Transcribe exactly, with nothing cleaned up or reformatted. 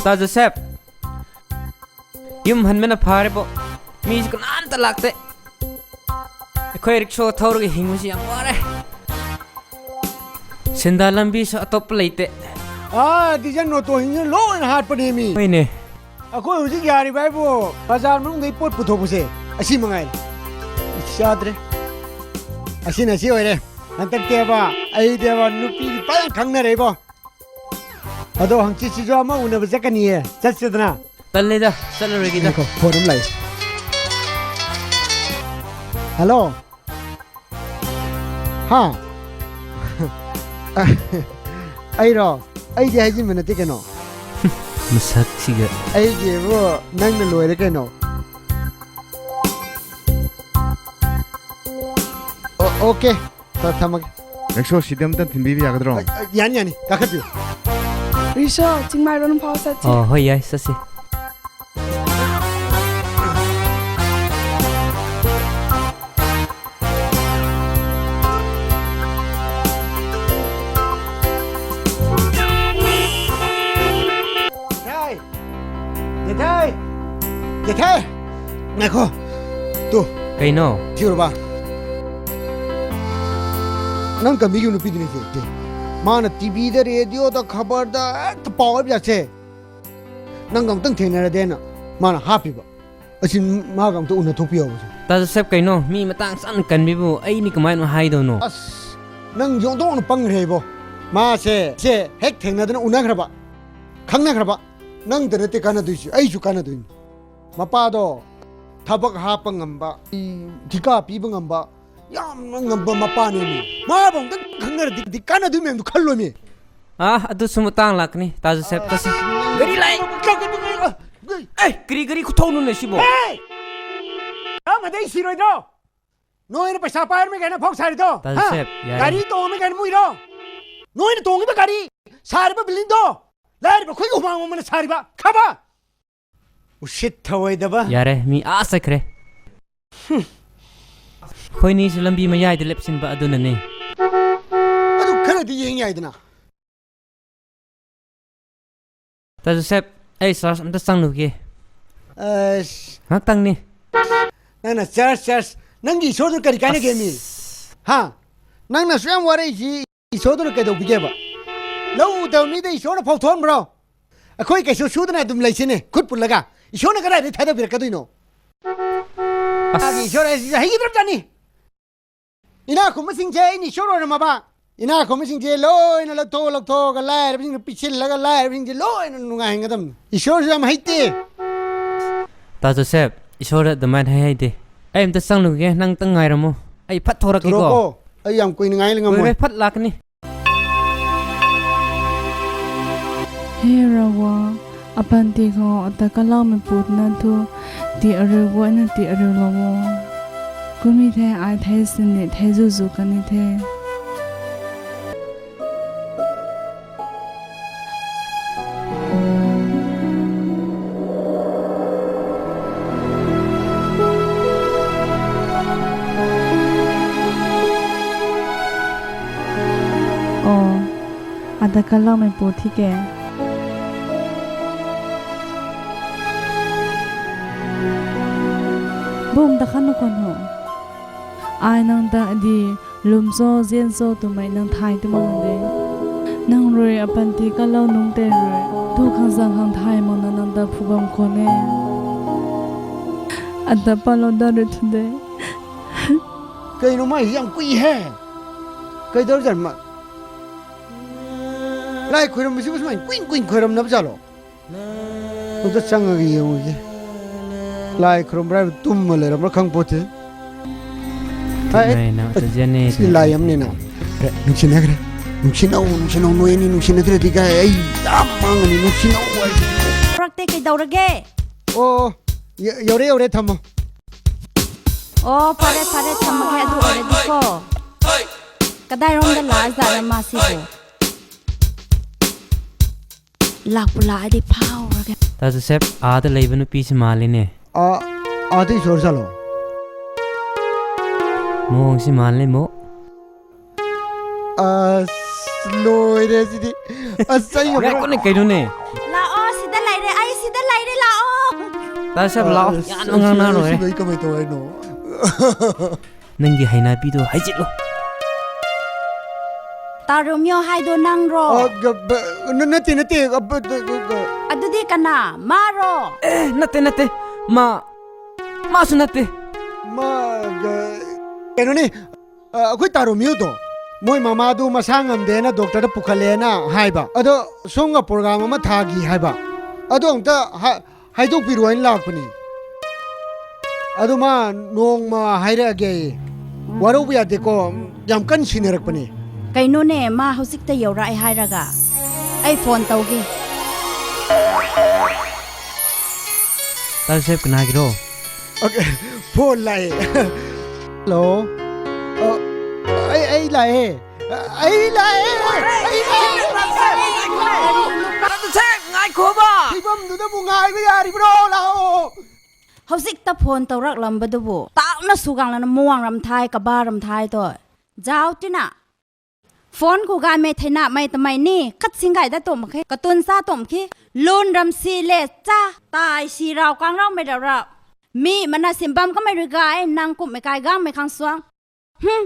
Ta Joseph. Yum hanmei na phare bo. Mi zi kanan ta lak te. Akhoi rickshaw thau rui hing si yang ware. Sinda lambi sa atop lei te. Ah, di zan no to hing lo na hat pa ni mi. Oi ne. Akhoi hu zi yari bai bo. Bazar mung dei pot putho bu se. Asi mangai. Sadre. Asi na si oi re. Hantak te ba. Ai te ba nupi pa khang na re bo. Ado hang chi chi jo ma una ba zak kani e. Chat se dana. Tan le da, chat lo re ki da. Ko, ko rum lai. Hello. Ha. Ai ro. Ai di hai jin mana ti kano. Masak si ga. Ai di bo nang na loi re kano. O-, okay. Sa thamak. Rickshaw sidam tan thinbi bi ya kadro. Ai, ai, yan yani. Kakhat yu. Rickshaw, chingmai ron phau sa chi. Oh, hoi yai, sa si. Hey! Jethai! Jethai! Ngakho! Tu. Kaino? Thiu ra ba. Nang kami yu nupi dini se. Mana T V da, radio da, khabar da, eh, ta pau ai bia se. Nang gang tang theng na ra de na. Mana happy ba. Asin ma gang tu una thupi ho ba se. Ta Joseph kaino, mi matang san kan bi bu, ai ni kamai nu hai do no. As, nang yong dong na pang re bo. Ma se, se, hek theng na de na una khra ba. Khang na khra ba. Nang tana te kana dui si, ai su kana dui. Mapa do, thabak hapa ngam ba, i, thika pi ba ngam ba, yam ngam ba mapa ni mi. Ma bang tang khang na di, di kana dui mem du khan lo mi. Ah, adu sum tang lak ni, ta Joseph ta si. Gari lai. Ei, gari, gari khuthau nu ne si bo. Hey! Am adei si roi do. Noi na paisa pai mei kai na phok sai do. Ta Joseph, yare. Gari to mei kai na mui do. Noi na tong ba gari. Sari ba bilin do. Lai ba khui ko mang mang na sari ba. Kha ba. Usit thawai da ba. Yare, mi a sak re. Khoi ni su lambi mayai de lep sin ba adu na ni. Adu khara di yeng yai de na. Ta Joseph, ei church amta chang lu ke. Eish. Ngak tang ni. Nang na church, church. Nang gi Isor tu kari kai na ke mi. Ha. Nang na suyam ware ji Isor tu na kai do bi ke ba. Lo u tau mi de Isor na phau thon bro. Akhoi kai su su na dum lai sini. Khut pul laga. Isor na karai de thai da bi ra ka dui no. As. Agi Isor ai hai gi drap jani. Ina khum masing je, ini shoro na ma ba. Ina khum masing je, loi na lak tho, lak tho, ka lai, ra bising na pichil, la ka lai, ra bising je, loi na nungai hing ka dam. Isor jam hai te. Ta Joseph, Isor da daman hai hai te. Ai, am ta sang lu ge, nang tang ngai ra mo. Ai, phat thora ki ko. Ai, yam kui na ngai langa mo. Ai, phat lak ni. He Ravguangc, apanty khou ata kalaumei pu na thu, ti ariu guayna ti ariu lou o. Kum e the ai thei sini thei zuzu kan e the. O, ata kalaumei pu thi ke. Bum ta khan na kwan ho. Ai nang ta di lwm cho, zian cho twmei nang thay ti mak nang de. Nang rui apanty kalou nungc tei rui tu khang zang khang thay mak na nang ta phu bam khwan e. Ata palou dat rui thu de. Kei nu mai yam kui he. Kei dor zan ma. Lai khuiram si bus mai kuin kuin khuiram na bza lo. Kum ta chang agi yau ge. Lai khrum rai tum ma le ram ra khang po the. Ai, nai na ta zian ne, si lai yam ne na. Nung sin na kre. Nung sin na, nung sin na, nung ni nung sin na kre di ga. Ai, yam mang ni nung sin na. Prak te kei dau ra ge. O, yau re, yau re tham mo. O, phare, phare tham ma ge adu re di ko. Kadai rom da la za ra ma si ko. Lak pula ai di phau ra ke. Ta Joseph, a ta lei ba nupi si ma le ne. A, a ti sor sa lo. Mong si ma le mo. A, loi de si di. A, sai yo. Rai ko ne kai nu ne. La o si da. Lai re, ai sida lai re la o. Tasep la o. Yan ngang na ro e. Sibei kamei to ai no. Nang di hei na pi tu hei chit lo. Tarumyo hai do nang ro. Ah, ga, ba, na, nate, nate, ah, ba, da, da, da. Adudi kana, ma ro. Eh, nate, nate. Ma, ma su nate. Ma, ga, kano ni, ah, akhui Tarumyo to. Moi mama du masang am de na doctor da pukha le na hai ba. Ado, song ga program ama tha gi hai ba. Ado ang ta, ha, Hei tu piruan lak puni. Adu ma nong ma hei ra ge. Warau bia de ko yam kan sinarak puni. Kei nu ne ma hou sik ta yau ra ai hai ra ga. Ai phone tau gi. Tasep kana gi ro. Okay. Phone lai. Hello. Uh, ai, ai lai. Ai lai. Ai lai. Ngai kho ba. Hei bam du da bu ngai ba yari bro lao. Hou sik ta phone tau rak lam ba du bu. Tau na su gang la na muang ram thai, kaba ram thai to. Zau tina. Phone khou gaymei theinamei tamei ni, khat sing gay da tumh khe, katun sa tumh khe, lun ram si le cha, tai si rau kang raumei rau rau. Mi mana simbam kamei rui gay, nang kumhmei kai gangmei khang suang. Hmm,